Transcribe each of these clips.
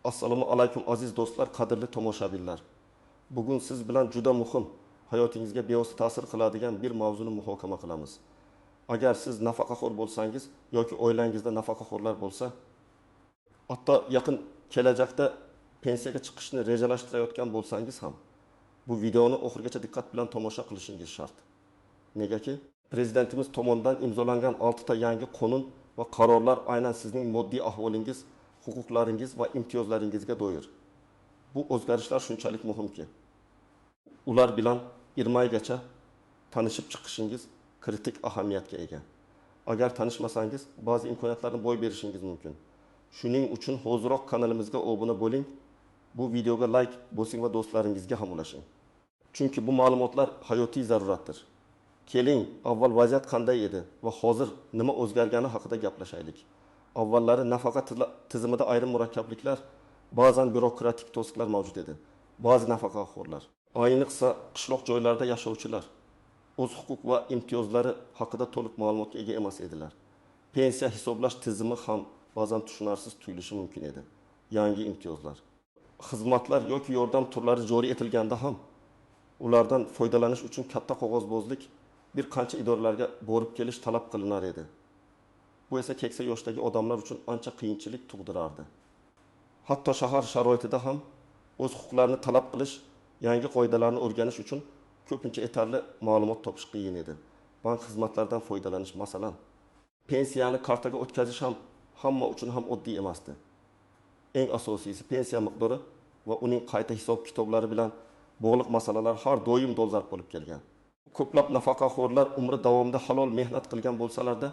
Assalomu alaykum aziz do'stlar, qadrli tomoshabinlar. Bugun siz bilan juda muhim, hayotingizga bevosita ta'sir qiladigan bir mavzuni muhokama qilamiz. Agar siz nafaqaxo'r bo'lsangiz yoki oilangizda nafaqaxo'rlar bo'lsa, hatto yaqin kelajakda pensiyaga chiqishni rejalashtirayotgan bo'lsangiz ham bu videoni oxirigacha diqqat bilan tomosha qilishingiz shart. Negaki prezidentimiz tomonidan imzolangan 6 ta yangi qonun va qarorlar aynan sizning moddiy ahvolingiz, huquqlaringiz va imtiyozlaringizga doir. Bu o'zgarishlar shunchalik muhimki, ular bilan irmaygacha tanishib chiqishingiz kritik ahamiyatga ega. Agar tanishmasangiz, ba'zi imkoniyatlarni boy berishingiz mumkin. Shuning uchun hoziroq kanalimizga obuna bo'ling, bu videoga like bosing va do'stlaringizga ham ulashing. Chunki bu ma'lumotlar hayotiy zaruratdir. Keling, avval vaziyat qanday edi va hozir nima o'zgargani haqida gaplashaylik. Avvallari nafaqa tizimida ayrim murakkabliklar, ba'zan byurokratik to'siqlar mavjud edi. Ba'zi nafaqaxo'rlar, ayniqsa qishloq joylarda yashovchilar o'z huquq va imtiyozlari haqida to'liq ma'lumotga ega emas edilar. Pensiya hisoblash tizimi ham ba'zan tushunarsiz tuyulishi mumkin edi. Yangi imtiyozlar, xizmatlar yoki yordam turlari joriy etilganda ham ulardan foydalanish uchun katta qog'ozbozlik, bir qancha idoralarga borib kelish talab qilinar edi. Bu esa keksa yoshdagi odamlar uchun ancha qiyinchilik tug'dirardi. Hatto shahar sharoitida ham o'z huquqlarini talab qilish, yangi qoidalarni o'rganish uchun ko'pincha yetarli ma'lumot topish qiyin edi. Bank xizmatlaridan foydalanish, masalan, pensiyani kartaga o'tkazish ham hamma uchun ham oddiy emasdi. Eng asosiysi pensiya miqdori va uning qayta hisob-kitoblari bilan bog'liq masalalar har doim dolzarb bo'lib kelgan. Ko'plab nafaqaxo'rlar umri davomida halol mehnat qilgan bo'lsalarda,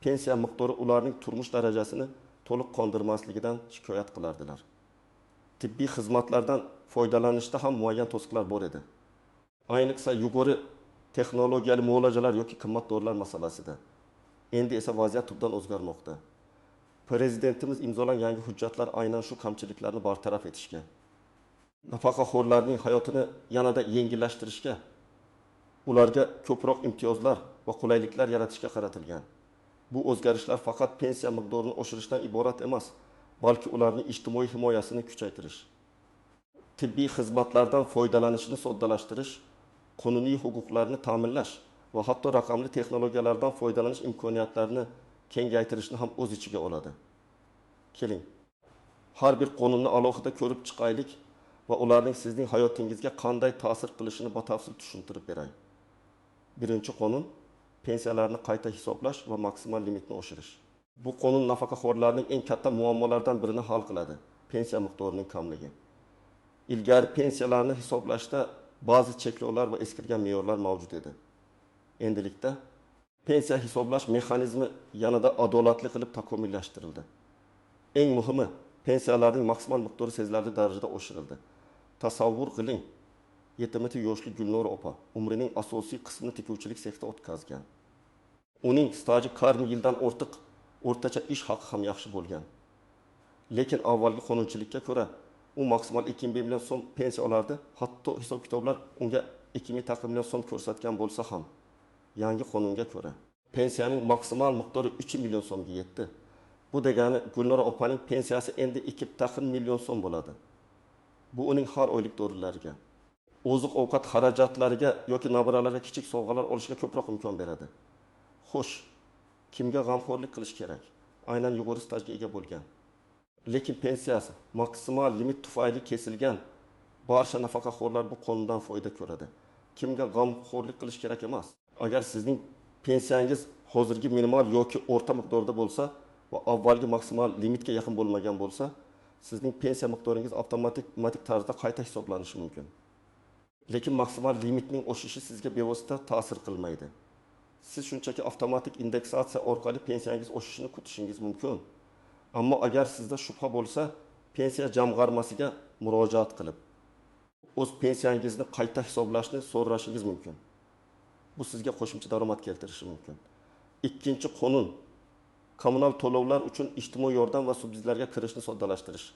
pensiya miqdori ularning turmush darajasini to'liq qondirmasligidan shikoyat qilardilar. Tibbiy xizmatlardan foydalanishda ham muayyan to'siqlar bor edi. Ayniqsa yuqori texnologiyali muolajalar yoki qimmat dorilar masalasida. Endi esa vaziyat tubdan o'zgarmoqda. Prezidentimiz imzolagan yangi hujjatlar aynan shu kamchiliklarni bartaraf etishga, nafaqaxo'rlarning hayotini yanada yengillashtirishga, ularga ko'proq imtiyozlar va qulayliklar yaratishga qaratilgan. Bu o'zgarishlar faqat pensiya miqdorini oshirishdan iborat emas, balki ularning ijtimoiy himoyasini kuchaytirish, tibbiy xizmatlardan foydalanishni soddalashtirish, qonuniy huquqlarni ta'minlash va hatto raqamli texnologiyalardan foydalanish imkoniyatlarini kengaytirishni ham o'z ichiga oladi. Keling, har bir qonunni alohida ko'rib chiqaylik va ularning sizning hayotingizga qanday ta'sir qilishini batafsil tushuntirib beray. Birinchi qonun pensiyalarni qayta hisoblash va maksimal limitni oshirish. Bu qonun nafaqaxo'rlarning eng katta muammolaridan birini hal qiladi: pensiya miqdorining kamligi. Ilgari pensiyalarni hisoblashda ba'zi cheklovlar va eskirgan me'yorlar mavjud edi. Endilikda pensiya hisoblash mexanizmi yanada adolatli qilib takomillashtirildi. Eng muhimi, pensiyalarning maksimal miqdori sezilarli darajada oshirildi. Tasavvur qiling, 72 yoshli Gulnora opa umrining asosiy qismini tikuvchilik sexida o'tkazgan. Uning staji qarni yildan ortiq, o'rtacha ish haqi ham yaxshi bo'lgan. Lekin avvalgi qonunchilikka ko'ra u maksimal 2 million so'm pensiya olardi. Hatto hisob-kitoblar unga 2,5 million so'm ko'rsatgan bo'lsa ham, yangi qonunga ko'ra pensiyaning maksimal miqdori 3 million so'mga yetdi. Bu degani Gulnora opaning pensiyasi endi 2,5 million so'm bo'ladi. Bu uning har oylik dorilariga, oziq-ovqat xarajatlariga yoki nabiralarga kichik sovg'alar olishga ko'proq imkon beradi. Xo'sh, kimga g'amxo'rlik qilish kerak? Aynan yuqori stajga ega bo'lgan, lekin pensiyasi maksimal limit tufayli kesilgan barcha nafaqaxo'rlar bu qonundan foyda ko'radi. Kimga g'amxo'rlik qilish kerak emas? Agar sizning pensiyangiz hozirgi minimal yoki o'rta miqdorda bo'lsa va avvalgi maksimal limitga yaqin bo'lmagan bo'lsa, sizning pensiya miqdoringiz avtomatik tarzda qayta hisoblanishi mumkin. Lekin maksimal limitning oshishi sizga bevosita ta'sir qilmaydi. Siz shunchaki avtomatik indeksatsiya orqali pensiyangiz oshishini kutishingiz mumkin. Ammo agar sizda shubha bo'lsa, pensiya jamg'armasiga murojaat qilib, o'z pensiyangizni qayta hisoblashni so'rashingiz mumkin. Bu sizga qo'shimcha daromad keltirishi mumkin. Ikkinchi qonun kommunal to'lovlar uchun ijtimoiy yordam va subsidiyalarga kirishni soddalashtirish.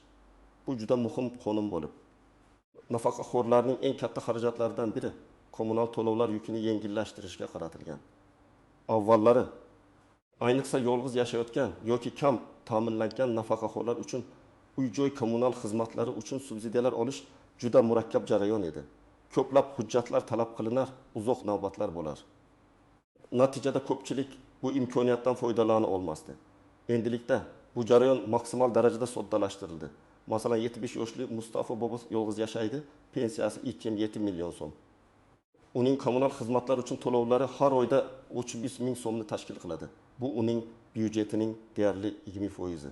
Bu juda muhim qonun bo'lib, nafaqaxo'rlarning eng katta xarajatlaridan biri kommunal to'lovlar yukini yengillashtirishga qaratilgan. Avvallari, ayniqsa yolg'iz yashayotgan yoki kam ta'minlangan nafaqaxo'rlar uchun uy-joy kommunal xizmatlari uchun subsidiyalar olish juda murakkab jarayon edi. Ko'plab hujjatlar talab qilinar, uzoq navbatlar bo'lar. Natijada ko'pchilik bu imkoniyatdan foydalana olmasdi. Endilikda bu jarayon maksimal darajada soddalashtirildi. Masalan, 75 yoshli Mustafa bobo yolg'iz yashaydi, pensiyasi 2,7 million so'm. Uning kommunal xizmatlar uchun to'lovlari har oyda 300 ming so'mni tashkil qiladi. Bu uning byudjetining deyarli 20%.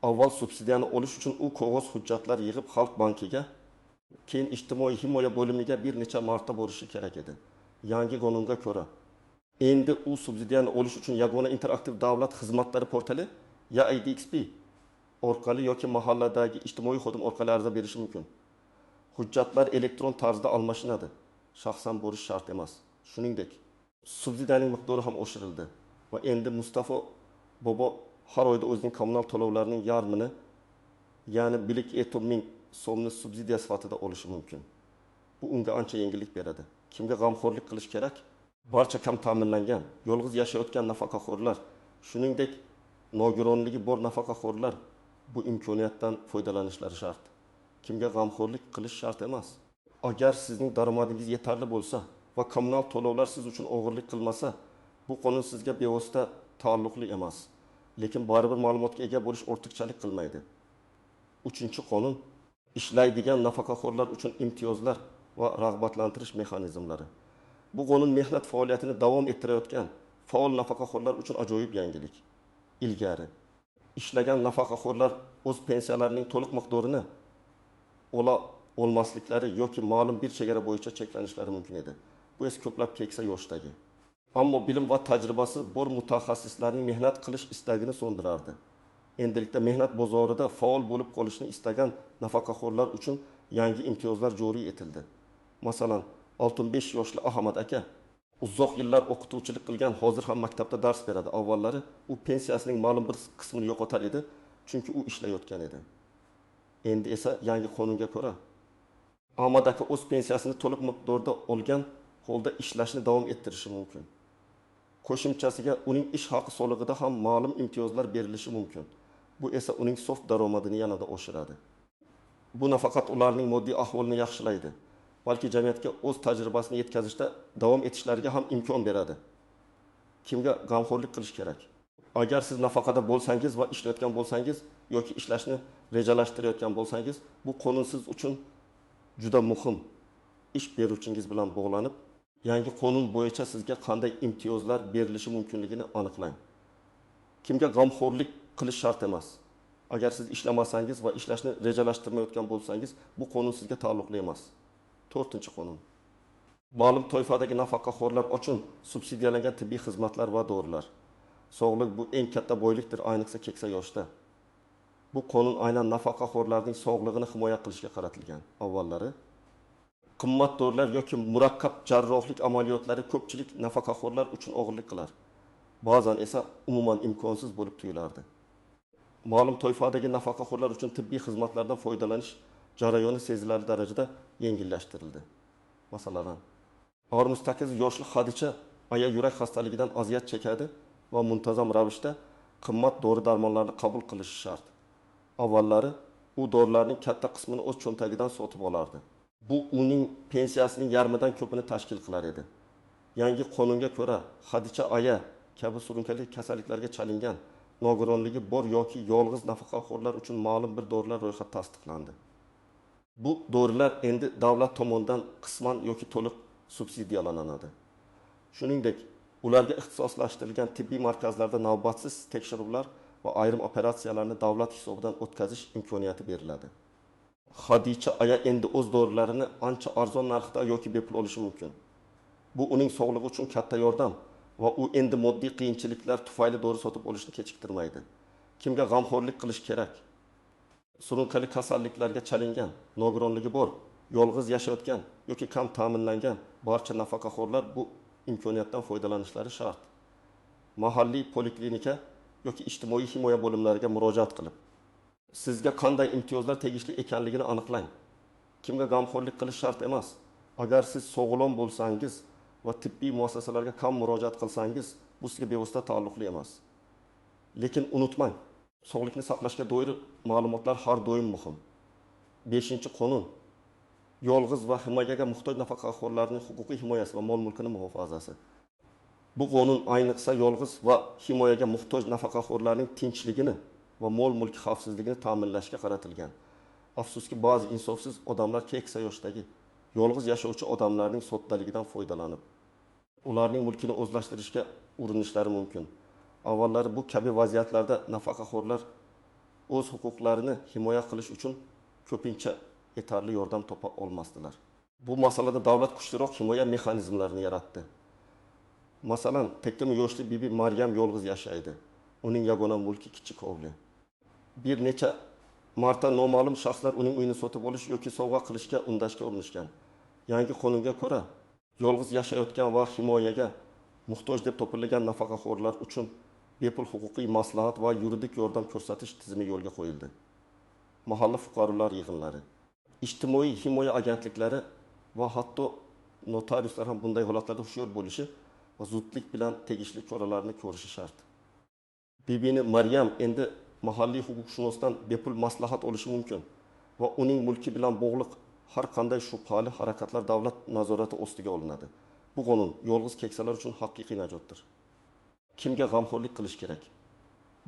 Avval subsidiyani olish uchun u qog'oz hujjatlar yig'ib Xalq bankiga, keyin ijtimoiy himoya bo'limiga bir necha marta borishi kerak edi. Yangi qonunga ko'ra, endi u subsidiyani olish uchun yagona interaktiv davlat xizmatlari portali YaIDXP orqali yoki mahalladagi ijtimoiy xodim orqali ariza berishi mumkin. Hujjatlar elektron tarzda almashinadi. Shaxsan borish shart emas. Shuningdek, subsidiyaning miqdori ham oshirildi va endi Mustafa bobo har oyda o'zining kommunal to'lovlarining yarmini, ya'ni 1,5 ming so'mni subsidiya sifatida olishi mumkin. Bu unga ancha yengillik beradi. Kimga g'amxo'rlik qilish kerak? Barcha kam ta'minlangan, yolg'iz yashayotgan nafaqaxo'rlar, shuningdek, nogironligi bor nafaqaxo'rlar bu imkoniyatdan foydalanishlari shart. Kimga g'amxo'rlik qilish shart emas? Agar sizning daromadingiz yetarli bo'lsa va kommunal to'lovlar siz uchun og'irlik qilmasa, bu qonun sizga bevosita taalluqli emas. Lekin baribir ma'lumotga ega bo'lish ortiqchalik qilmaydi. 3-qonun ishlaydigan nafaqaxo'rlar uchun imtiyozlar va rag'batlantirish mexanizmlari. Bu qonun mehnat faoliyatini davom ettirayotgan faol nafaqaxo'rlar uchun ajoyib yangilik. Ilgari ishlagan nafaqaxo'rlar o'z pensiyalarining to'liq miqdorini ola olmasliklari yoki ma'lum bir chegara bo'yicha cheklanishlari mumkin edi. Bu esa ko'plab keksa yoshdagi, ammo bilim va tajribasi bor mutaxassislarning mehnat qilish istagini so'ndirardi. Endilikda mehnat bozorida faol bo'lib qolishni istagan nafaqaxo'rlar uchun yangi imtiyozlar joriy etildi. Masalan, 65 yoshli Ahmad aka uzoq yillar o'qituvchilik qilgan, hozir ham maktabda dars beradi. Avvallari u pensiyasining ma'lum bir qismini yo'qotar edi, chunki u ishlayotgan edi. Endi esa yangi qonunga ko'ra Ahmad aka o'z pensiyasini to'liq miqdorda olgan holda ishlashni davom ettirishi mumkin. Qo'shimchasiga uning ish haqi solig'ida ham ma'lum imtiyozlar berilishi mumkin. Bu esa uning sof daromadini yanada oshiradi. Bu nafaqat ularning moddiy ahvolini yaxshilaydi, balki jamiyatga o'z tajribasini yetkazishda davom etishlariga ham imkon beradi. Kimga g'amxo'rlik qilish kerak? Agar siz nafaqada bo'lsangiz va ishlayotgan bo'lsangiz yoki ishlashni rejalashtirayotgan bo'lsangiz, bu qonun siz uchun juda muhim. Ish beruvchingiz bilan bog'lanib, yangi qonun bo'yicha sizga qanday imtiyozlar berilishi mumkinligini aniqlang. Kimga g'amxo'rlik qilish shart emas. Agar siz ishlamasangiz va ishlashni rejalashtirmayotgan bo'lsangiz, bu qonun sizga taalluqli emas. 4-qonun. Ma'lum toifadagi nafaqaxo'rlar uchun subsidiyalangan tibbiy xizmatlar va dorilar. Sog'liq bu eng katta boylikdir, ayniqsa keksa yoshda. Bu qonun aynan nafaqaxo'rlarning sog'lig'ini himoya qilishga qaratilgan. Avvallari qimmat dorilar yoki murakkab jarrohlik amaliyotlari ko'pchilik nafaqaxo'rlar uchun og'irlik qilar. Ba'zan esa umuman imkonsiz bo'lib tuyulardi. Ma'lum toifadagi nafaqaxo'rlar uchun tibbiy xizmatlardan foydalanish jarayoni sezilarli darajada yengillashtirildi. Masalan, 68 yoshli Xadicha aya yurak xastaligidan aziyat chekadi va muntazam ravishda qimmat dori-darmonlarni qabul qilishi shart. Avvallari u dorilarning katta qismini o'z cho'ntagidan sotib olardi. Bu uning pensiyasining yarmidan ko'pini tashkil qilar edi. Yangi qonunga ko'ra, Xadicha aya kabi surunkali kasalliklarga chalingan, nogironligi bor yoki yolg'iz nafaqaxo'rlar uchun ma'lum bir dorilar ro'yxati tasdiqlandi. Bu dorilar endi davlat tomonidan qisman yoki to'liq subsidiyalanadi. Shuningdek, ularga ixtisoslashtirilgan tibbiy markazlarda navbatsiz tekshiruvlar va ayrim operatsiyalarni davlat hisobidan o'tkazish imkoniyati beriladi. Xadicha aya endi o'z dorilarini ancha arzon narxda yoki bepul olishi mumkin. Bu uning sog'lig'i uchun katta yordam va u endi moddiy qiyinchiliklar tufayli dori sotib olishni kechiktirmaydi. Kimga g'amxo'rlik qilish kerak? Surunkali kasalliklarga chalingan, nogironligi bor, yolg'iz yashayotgan yoki kam ta'minlangan barcha nafaqaxo'rlar bu imkoniyatdan foydalanishlari shart. Mahalliy poliklinika yoki ijtimoiy himoya bo'limlariga murojaat qilib, sizga qanday imtiyozlar tegishli ekanligini aniqlang. Kimga g'amxo'rlik qilish shart emas. Agar siz sog'lom bo'lsangiz va tibbiy muassasalarga kam murojaat qilsangiz, bu sizga bevosita taalluqli emas. Lekin unutmang, Sog'liqni saqlashga doir ma'lumotlar har doim muhim. 5-qonun. Yolg'iz va himoyaga muhtoj nafaqaxo'rlarning huquqiy himoyasi va mol-mulkini muhofazasi. Bu qonun ayniqsa yolg'iz va himoyaga muhtoj nafaqaxo'rlarning tinchligini va mol-mulki xavfsizligini ta'minlashga qaratilgan. Afsuski, ba'zi insofsiz odamlar keksa yoshdagi yolg'iz yashovchi odamlarning soddaligidan foydalanib, ularning mulkini o'zlashtirishga urinishlari mumkin. Avvallari bu kabi vaziyatlarda nafaqaxo'rlar o'z huquqlarini himoya qilish uchun ko'pincha yetarli yordam topa olmasdilar. Bu masalada davlat kuchliroq himoya mexanizmlarini yaratdi. Masalan, tektim yoshli bibi Maryam yolg'iz yashaydi. Uning yagona mulki kichik hovli. Bir necha marta noma'lum shaxslar uning uyini sotib olish yoki sovg'a qilishga undashga urinishgan. Yangi qonunga ko'ra, yolg'iz yashayotgan va himoyaga muhtoj deb topilgan nafaqaxo'rlar uchun bepul huquqiy maslahat va yuridik yordam ko'rsatish tizimi yo'lga qo'yildi. Mahalla fuqarolar yig'inlari, ijtimoiy himoya agentliklari va hatto notariuslar ham bunday holatlarda hushyor bo'lishi va zudlik bilan tegishli choralarni ko'rishi shart. Bibini Maryam endi mahalliy huquqshunosdan bepul maslahat olishi mumkin va uning mulki bilan bog'liq har qanday shubhali harakatlar davlat nazorati ostiga olinadi. Bu qonun yolg'iz keksalar uchun haqiqiy najotdir. Kimga g'amxo'rlik qilish kerak?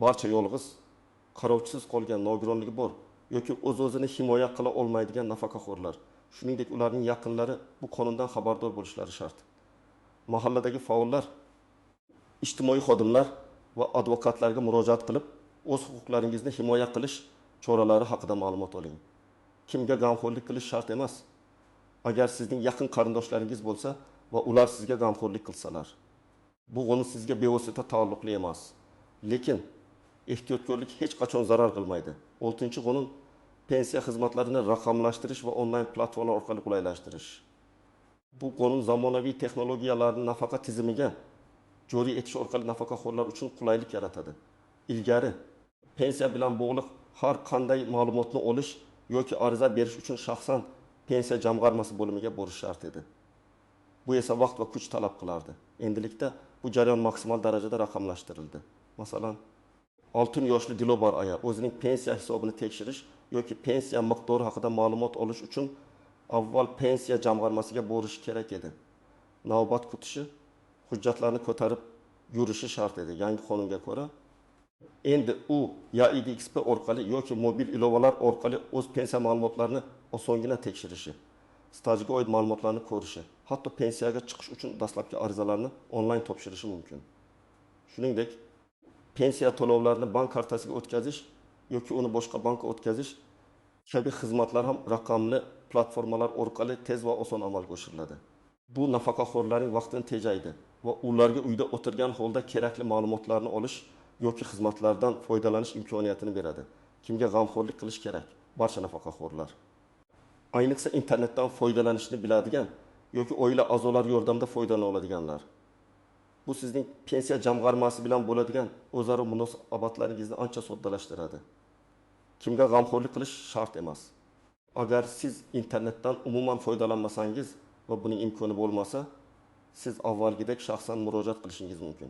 Barcha yolg'iz, qarovchisiz qolgan, nogironligi bor yoki o'z-o'zini himoya qila olmaydigan nafaqaxo'rlar, shuningdek ularning yaqinlari bu qonundan xabardor bo'lishlari shart. Mahalladagi faollar, ijtimoiy xodimlar va advokatlarga murojaat qilib, o'z huquqlaringizni himoya qilish choralari haqida ma'lumot oling. Kimga g'amxo'rlik qilish shart emas. Agar sizning yaqin qarindoshlaringiz bo'lsa va ular sizga g'amxo'rlik qilsalar, bu qonun sizga bevosita taalluqli emas. Lekin ehtiyotkorlik hech qachon zarar qilmaydi. 6-qonun pensiya xizmatlarini raqamlashtirish va onlayn platformalar orqali qulaylashtirish. Bu qonun zamonaviy texnologiyalarni nafaqa tizimiga joriy etish orqali nafaqaxo'rlar uchun qulaylik yaratadi. Ilgari pensiya bilan bog'liq har qanday ma'lumotni olish yoki ariza berish uchun shaxsan pensiya jamg'armasi bo'limiga borish shart edi. Bu esa vaqt va kuch talab qilardi. Endilikda bu jarayon maksimal darajada raqamlashtirildi. Masalan, 6 yoshli Dilobar aya o'zining pensiya hisobini tekshirish yoki pensiya miqdori haqida ma'lumot olish uchun avval pensiya jamg'armasiga borishi kerak edi. Navbat kutishi, hujjatlarni ko'tarib yurishi shart edi. Yangi qonunga ko'ra, endi u YaIDXP orqali yoki mobil ilovalar orqali o'z pensiya ma'lumotlarini osongina tekshirishi, stajiga oid ma'lumotlarni ko'rishi, hatto pensiyaga chiqish uchun dastlabki arizalarni onlayn topshirishi mumkin. Shuningdek, pensiya to'lovlarini bank kartasiga o'tkazish yoki uni boshqa bankka o'tkazish kabi xizmatlar ham raqamli platformalar orqali tez va oson amalga oshiriladi. Bu nafaqaxo'rlarning vaqtini tejaydi va ularga uyda o'tirgan holda kerakli ma'lumotlarni olish yoki xizmatlardan foydalanish imkoniyatini beradi. Kimga g'amxo'rlik qilish kerak? Barcha nafaqaxo'rlar. Ayniqsa internetdan foydalanishni biladigan yoki oila a'zolari yordamida foydalana oladiganlar. Bu sizning pensiya jamg'armasi bilan bo'ladigan o'zaro munosabatlaringizni ancha soddalashtiradi. Kimga g'amxo'rlik qilish shart emas. Agar siz internetdan umuman foydalanmasangiz va buning imkoni bo'lmasa, siz avvalgidek shaxsan murojaat qilishingiz mumkin.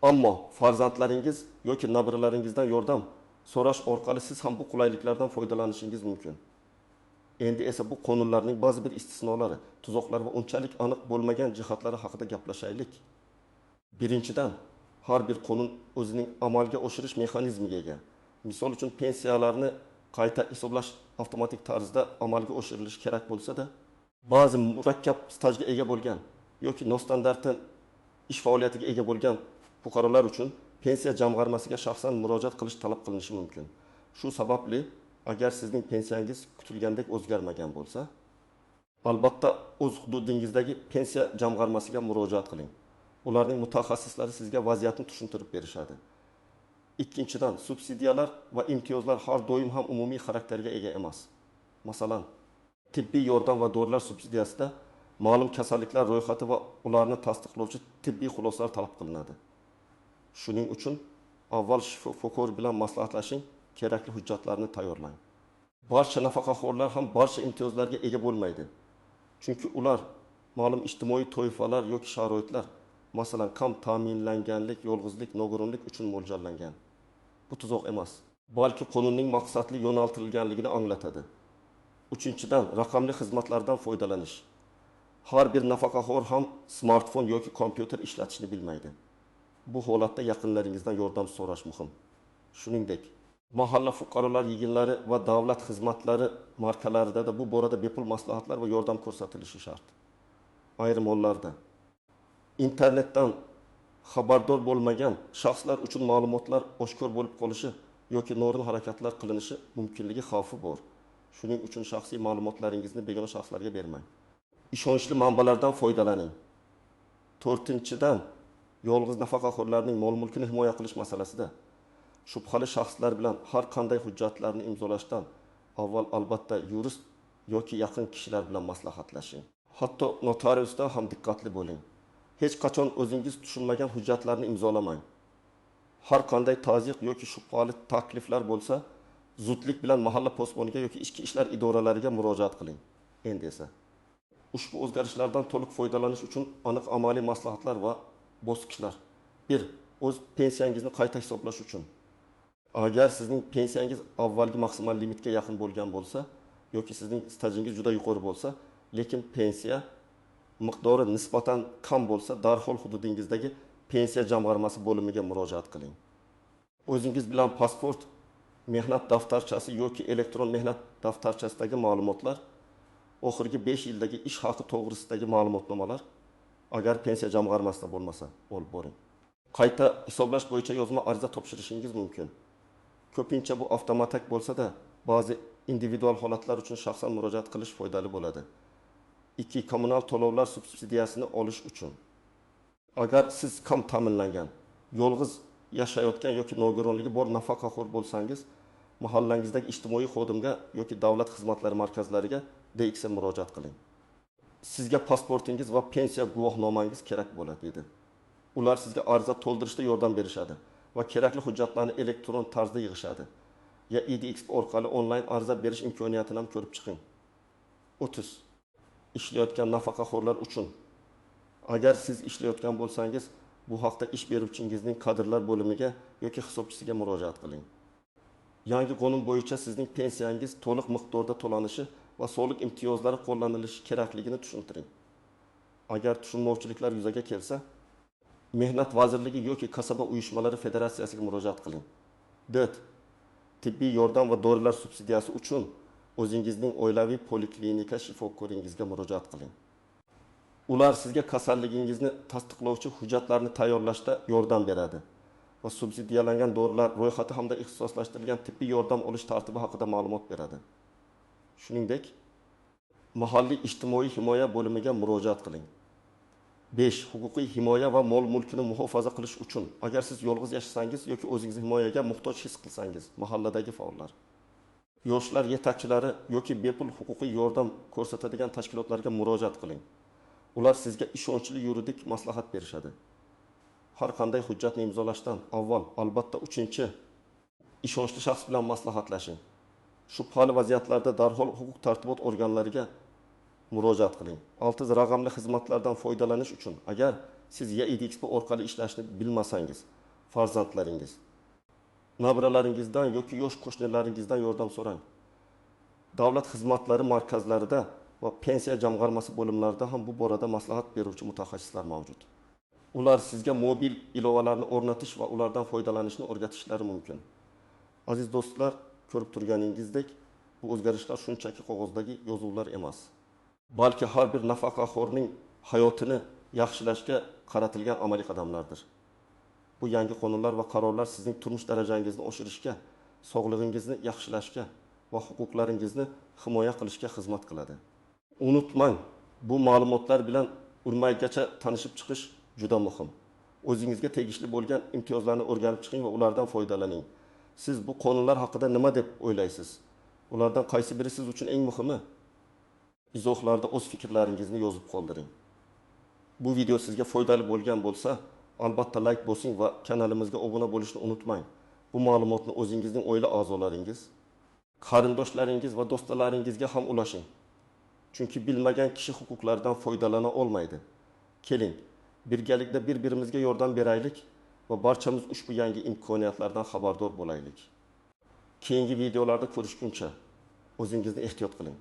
Ammo farzandlaringiz yoki nabiralaringizdan yordam so'rash orqali siz ham bu qulayliklardan foydalanishingiz mumkin. Endi esa bu qonunlarning ba'zi bir istisnolari, tuzoqlar va unchalik aniq bo'lmagan jihatlari haqida gaplashaylik. Birinchidan, har bir qonun o'zining amalga oshirish mexanizmiga ega. Misol uchun, pensiyalarni qayta hisoblash avtomatik tarzda amalga oshirilishi kerak bo'lsa-da, ba'zi murakkab stajga ega bo'lgan yoki nostandart ish faoliyatiga ega bo'lgan fuqarolar uchun pensiya jamg'armasiga shaxsan murojaat qilish talab qilinishi mumkin. Shu sababli, agar sizning pensiyangiz kutilgandek o'zgarmagan bo'lsa, albatta o'z hududingizdagi pensiya jamg'armasiga murojaat qiling. Ularning mutaxassislari sizga vaziyatni tushuntirib berishadi. Ikkinchidan, subsidiyalar va imtiyozlar har doim ham umumiy xarakterga ega emas. Masalan, tibbiy yordam va dorilar subsidiyasida ma'lum kasalliklar ro'yxati va ularni tasdiqlovchi tibbiy xulosalar talab qilinadi. Shuning uchun avval shifokor bilan maslahatlashing, kerakli hujjatlarni tayyorlang. Barcha nafaqaxo'rlar ham barcha imtiyozlarga ega bo'lmaydi. Chunki ular ma'lum ijtimoiy toifalar yoki sharoitlar, masalan, kam ta'minlanganlik, yolg'izlik, nogironlik uchun mo'ljallangan. Bu tuzoq emas. Balki qonunning maqsadli yo'naltirilganligini anglatadi. Uchinchidan, raqamli xizmatlardan foydalanish. Har bir nafaqaxo'r ham smartfon yoki kompyuter ishlatishni bilmaydi. Bu holatda yaqinlaringizdan yordam so'rash muhim. Shuningdek, mahalla fuqarolar yig'inlari va davlat xizmatlari markazlarida bu borada bepul maslahatlar va yordam ko'rsatilishi shart. Ayrim hollarda internetdan xabardor bo'lmagan shaxslar uchun ma'lumotlar oshkor bo'lib qolishi yoki noo'rin harakatlar qilinishi mumkinligi xavfi bor. Shuning uchun shaxsiy ma'lumotlaringizni begona shaxslarga bermang. Ishonchli manbalardan foydalaning. To'rtinchidan, yolg'iz nafaqaxo'rlarning mol-mulkini himoya qilish masalasida shubhali shaxslar bilan har qanday hujjatlarni imzolashdan avval albatta yurist yoki yaqin kishilar bilan maslahatlashing. Hatto notariusdan ham diqqatli bo'ling. Hech qachon o'zingiz tushunmagan hujjatlarni imzolamang. Har qanday tazyiq yoki shubhali takliflar bo'lsa, zudlik bilan mahalla posboniga yoki ichki ishlar idoralariga murojaat qiling. Endi esa ushbu o'zgarishlardan to'liq foydalanish uchun aniq amaliy maslahatlar va bosqichlar. 1. O'z pensiyangizni qayta hisoblash uchun. Agar sizning pensiyangiz avvalgi maksimal limitga yaqin bo'lgan bo'lsa yoki sizning stajingiz juda yuqori bo'lsa, lekin pensiya miqdori nisbatan kam bo'lsa, darhol hududingizdagi pensiya jamg'armasi bo'limiga murojaat qiling. O'zingiz bilan pasport, mehnat daftarchasi yoki elektron mehnat daftarchasidagi ma'lumotlar, oxirgi 5 yildagi ish haqi to'g'risidagi ma'lumotnomalar, agar pensiya jamg'armasida bo'lmasa, olib boring. Qayta hisoblash bo'yicha yozma ariza topshirishingiz mumkin. Ko'pincha bu avtomatik bo'lsa-da, ba'zi individual holatlar uchun shaxsan murojaat qilish foydali bo'ladi. 2. Kommunal to'lovlar subsidiyasini olish uchun. Agar siz kam ta'minlangan, yolg'iz yashayotgan yoki nogironligi bor nafaqaxo'r bo'lsangiz, mahallangizdagi ijtimoiy xodimga yoki davlat xizmatlari markazlariga DX ga murojaat qiling. Sizga pasportingiz va pensiya guvohnomangiz kerak bo'ladi dedi. Ular sizga ariza to'ldirishda yordam berishadi va kerakli hujjatlarni elektron tarzda yig'ishadi. Ya IDX orqali onlayn ariza berish imkoniyatini ham ko'rib chiqing. 30. Ishlayotgan nafaqaxo'rlar uchun. Agar siz ishlayotgan bo'lsangiz, bu haqda ish beruvchingizning kadrlar bo'limiga yoki hisobchisiga murojaat qiling. Yangi qonun bo'yicha sizning pensiyangiz to'liq miqdorda to'lanishi va soliq imtiyozlari qo'llanilishi kerakligini tushuntiring. Agar tushunmovchiliklar yuzaga kelsa, Mehnat vazirligi yoki Kasaba uyushmalari federatsiyasiga murojaat qiling. 4. Tibbiy yordam va dorilar subsidiyasi uchun o'zingizning oilaviy poliklinika shifokoringizga murojaat qiling. Ular sizga kasalligingizni tasdiqlovchi hujjatlarni tayyorlashda yordam beradi va subsidiyalangan dorilar ro'yxati hamda ixtisoslashtirilgan tibbiy yordam olish tartibi haqida ma'lumot beradi. Shuningdek, mahalliy ijtimoiy himoya bo'limiga murojaat qiling. 5. Huquqiy himoya va mol-mulkini muhofaza qilish uchun. Agar siz yolg'iz yashasangiz yoki o'zingizni himoyaga muhtoj his qilsangiz, mahalladagi faollar, yoshlar yetakchilari yoki bepul huquqiy yordam ko'rsatadigan tashkilotlarga murojaat qiling. Ular sizga ishonchli yuridik maslahat berishadi. Har qanday hujjatni imzolashdan avval albatta 3. ishonchli shaxs bilan maslahatlashing. Shubhali vaziyatlarda darhol huquq-tartibot organlariga murojaat qiling. 6. Raqamli xizmatlardan foydalanish uchun. Agar siz YIDXP orqali ishlashni bilmasangiz, farzandlaringiz, nabiralaringizdan yoki yosh qo'shnilaringizdan yordam so'rang. Davlat xizmatlari markazlarida va pensiya jamg'armasi bo'limlarida ham bu borada maslahat beruvchi mutaxassislar mavjud. Ular sizga mobil ilovalarni o'rnatish va ulardan foydalanishni o'rgatishlari mumkin. Aziz do'stlar, ko'rib turganingizdek, bu o'zgarishlar shunchaki qog'ozdagi yozuvlar emas, balki har bir nafaqaxo'rning hayotini yaxshilashga qaratilgan amaliy qadamlardir. Bu yangi qonunlar va qarorlar sizning turmush darajangizni oshirishga, sog'lig'ingizni yaxshilashga va huquqlaringizni himoya qilishga xizmat qiladi. Unutmang, bu ma'lumotlar bilan urmaygacha tanishib chiqish juda muhim. O'zingizga tegishli bo'lgan imtiyozlarni o'rganib chiqing va ulardan foydalaning. Siz bu qonunlar haqida nima deb o'ylaysiz? Ulardan qaysi biri siz uchun eng muhimi? Izohlarda o'z fikrlaringizni yozib qoldiring. Bu video sizga foydali bo'lgan bo'lsa, albatta like bosing va kanalimizga obuna bo'lishni unutmang. Bu ma'lumotni o'zingizning oila a'zolaringiz, qarindoshlaringiz va do'stlaringizga ham ulashing. Chunki bilmagan kishi huquqlaridan foydalana olmaydi. Keling, birgalikda bir-birimizga yordam beraylik va barchamiz ushbu yangi imkoniyatlardan xabardor bo'laylik. Keyingi videolarda ko'rishguncha, o'zingizni ehtiyot qiling.